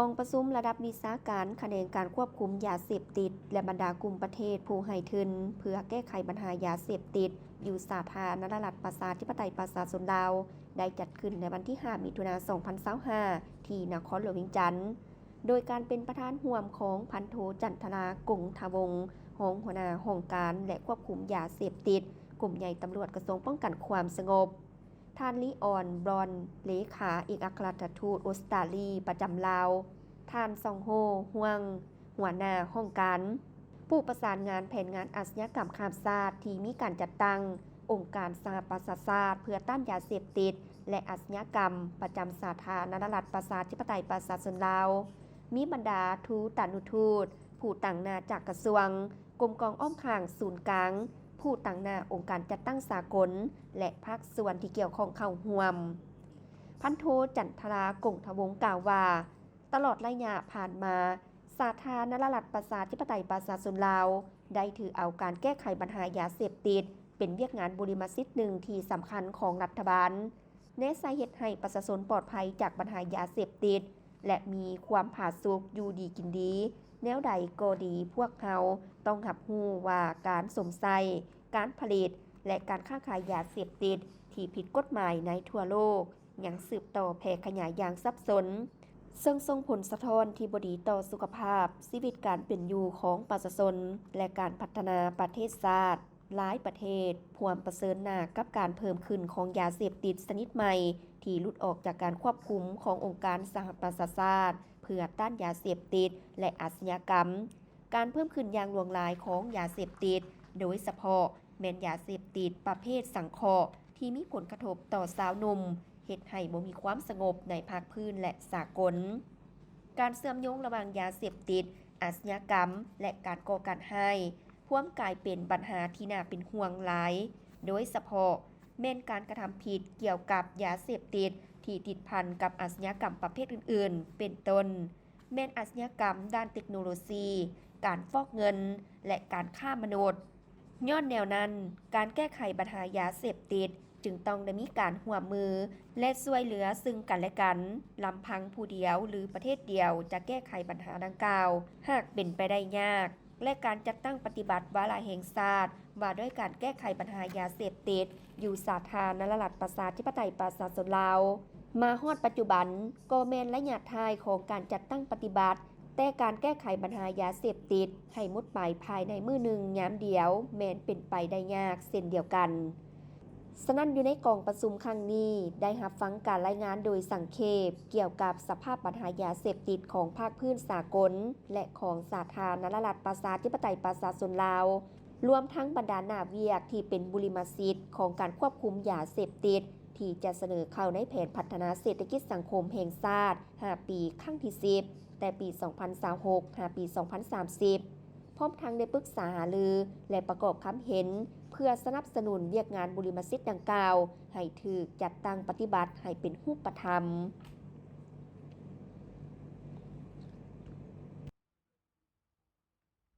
ກອງປະຊຸມລະດັບວິຊາການຂະແໜງການຄວບຄຸມຢາເສບຕິດ ແລະ ບັນດາກຸ່ມປະເທດຜູ້ໃຫ້ທຶນ ເພື່ອແກ້ໄຂບັນຫາຢາເສບຕິດ ຢູ່ສາທາລະນະລັດ ປະຊາທິປະໄຕ ປະຊາຊົນລາວ ໄດ້ຈັດຂຶ້ນໃນວັນທີຫ້າ ມິຖຸນາ ສອງພັນຊາວຫ້າ ທີ່ນະຄອນຫຼວງວຽງຈັນ ໂດຍການເປັນປະທານຮ່ວມຂອງພັນໂທ ຈັນທະລາ ກົງທະວົງ ຮອງຫົວໜ້າຫ້ອງການ ແລະ ຄວບຄຸມຢາເສບຕິດ ກົມໃຫຍ່ຕຳຫຼວດ ກະຊວງປ້ອງກັນຄວາມສະຫງົບ, ທ່ານ ລີອອນ ບຣອນ ເລຂາເອກອັກຄະລັດຖະທູດອົດສະຕາລີປະຈຳລາວ, ທ່ານ ຊອງໂຮ ຮວງ ຫົວໜ້າຫ້ອງການ ຜູ້ປະສານງານແຜນງານອາຊຍາກຳຂ້າມຊາດທີ່ມີການຈັດຕັ້ງອົງການສະຫະປະຊາຊາດເພື່ອຕ້ານຢາເສບຕິດ ແລະ ອາຊຍາກຳປະຈຳສາທາລະນະລັດ ປະຊາທິປະໄຕ ປະຊາຊົນລາວ, ມີບັນດາທູຕານຸທູດ, ຜູ້ຕາງໜ້າຈາກກະຊວງ, ກົມກອງອ້ອມຂ້າງສູນກາງ, ຜູ້ຕາງໜ້າອົງການຈັດຕັ້ງສາກົນ ແລະ ພາກສ່ວນທີ່ກ່ຽວຂ້ອງເຂົ້າຮ່ວມ. ພັນໂທ ຈັນທະລາ ກົງທະວົງ ກ່າວວ່າ, ຕະຫຼອດໄລຍະຜ່ານມາ, ສາທາລະນະລັດ ປະຊາທິປະໄຕ ປະຊາຊົນລາວ ໄດ້ຖືເອົາການແກ້ໄຂບັນຫາຢາເສບຕິດ ເປັນວຽກງານບຸລິມະສິດໜຶ່ງທີ່ສຳຄັນຂອງລັດຖະບານ, ແນໃສ່ເຮັດໃຫ້ປະຊາຊົນປອດໄພຈາກບັນຫາຢາເສບຕິດ ແລະ ມີຄວາມຜາສຸກ, ຢູ່ດີກິນດີ. ແນວໃດກໍດີ, ພວກເຮົາຕ້ອງຮັບຮູ້ວ່າການຊົມໃຊ້, ການຜະລິດ ແລະ ການຄ້າຂາຍຢາເສບຕິດທີ່ຜິດກົດໝາຍໃນທົ່ວໂລກ ຍັງສືບຕໍ່ແຜ່ຂະຫຍາຍຢ່າງສັບສົນ, ເຊິ່ງສົ່ງຜົນສະທ້ອນທີ່ບໍ່ດີຕໍ່ສຸຂະພາບ, ຊີວິດການເປັນຢູ່ຂອງປະຊາຊົນ ແລະ ການພັດທະນາປະເທດຊາດ. ຫຼາຍປະເທດພວມປະເຊີນໜ້າກັບການເພີ່ມຂຶ້ນຂອງຢາເສບຕິດຊະນິດໃໝ່ ທີ່ຫຼຸດອອກຈາກການຄວບຄຸມຂອງອົງການສະຫະປະຊາຊາດ ເພື່ອຕ້ານຢາເສບຕິດ ແລະ ອາຊຍາກຳ. ການເພີ່ມຂຶ້ນຢ່າງຫຼວງຫຼາຍຂອງຢາເສບຕິດ, ໂດຍສະເພາະແມ່ນຢາເສບຕິດປະເພດສັງເຄາະ ທີ່ມີຜົນກະທົບຕໍ່ຊາວໜຸ່ມ, ເຮັດໃຫ້ບໍ່ມີຄວາມສະຫງົບໃນພາກພື້ນ ແລະ ສາກົນ. ການເຊື່ອມໂຍງລະຫວ່າງຢາເສບຕິດ, ອາຊຍາກຳ ແລະ ການກໍ່ການຮ້າຍ ພວມກາຍເປັນບັນຫາທີ່ໜ້າເປັນຫ່ວງຫຼາຍ, ໂດຍສະເພາະແມ່ນການກະທຳຜິດກ່ຽວກັບຢາເສບຕິດທີ່ຕິດພັນກັບອາຊຍາກຳປະເພດອື່ນໆ ເປັນຕົ້ນ ແມ່ນອາຊຍາກຳດ້ານເຕັກໂນໂລຊີ, ການຟອກເງິນ ແລະ ການຄ້າມະນຸດ. ຍ້ອນແນວນັ້ນ, ການແກ້ໄຂບັນຫາຢາເສບຕິດຈຶ່ງຕ້ອງໄດ້ມີການຮ່ວມມື ແລະ ຊ່ວຍເຫຼືອຊຶ່ງກັນແລະກັນ, ລຳພັງຜູ້ດຽວ ຫຼື ປະເທດດຽວຈະແກ້ໄຂບັນຫາດັ່ງກ່າວ ຫາກເປັນໄປໄດ້ຍາກ. ແລະ ການຈັດຕັ້ງປະຕິບັດວາລະແຫ່ງຊາດວ່າດ້ວຍການແກ້ໄຂບັນຫາຢາເສບຕິດຢູ່ສາທາລະນະລັດ ປະຊາທິປະໄຕ ປະຊາຊົນລາວ ມາຮອດປັດຈຸບັນກໍແມ່ນໄລຍະທ້າຍຂອງການຈັດຕັ້ງປະຕິບັດ, ແຕ່ການແກ້ໄຂບັນຫາຢາເສບຕິດໃຫ້ໝົດໄປພາຍໃນມື້ໜຶ່ງຍາມດຽວແມ່ນເປັນໄປໄດ້ຍາກເຊັ່ນດຽວກັນ. ສະນັ້ນ, ຢູ່ໃນກອງປະຊຸມຄັ້ງນີ້ ໄດ້ຮັບຟັງການລາຍງານໂດຍສັງເຂບກ່ຽວກັບສະພາບບັນຫາຢາເສບຕິດຂອງພາກພື້ນສາກົນ ແລະ ຂອງສາທາລະນະລັດ ປະຊາທິປະໄຕ ປະຊາຊົນລາວ, ລວມທັງບັນດາໜ້າວຽກທີ່ເປັນບຸລິມະສິດຂອງການຄວບຄຸມຢາເສບຕິດ ທີ່ຈະສະເໜີເຂົ້າໃນແຜນພັດທະນາເສດຖະກິດສັງຄົມແຫ່ງຊາດຫ້າປີ ຄັ້ງທີສິບ ແຕ່ປີສອງພັນຊາວຫົກ ຫາປີສອງພັນສາມສິບ ພ້ອມທັງໄດ້ປຶກສາຫາລື ແລະ ປະກອບຄຳເຫັນ ເພື່ອສະໜັບສະໜູນວຽກງານບຸລິມະສິດດັ່ງກ່າວ ໃຫ້ຖືກຈັດຕັ້ງປະຕິບັດໃຫ້ເປັນຮູບປະທຳ.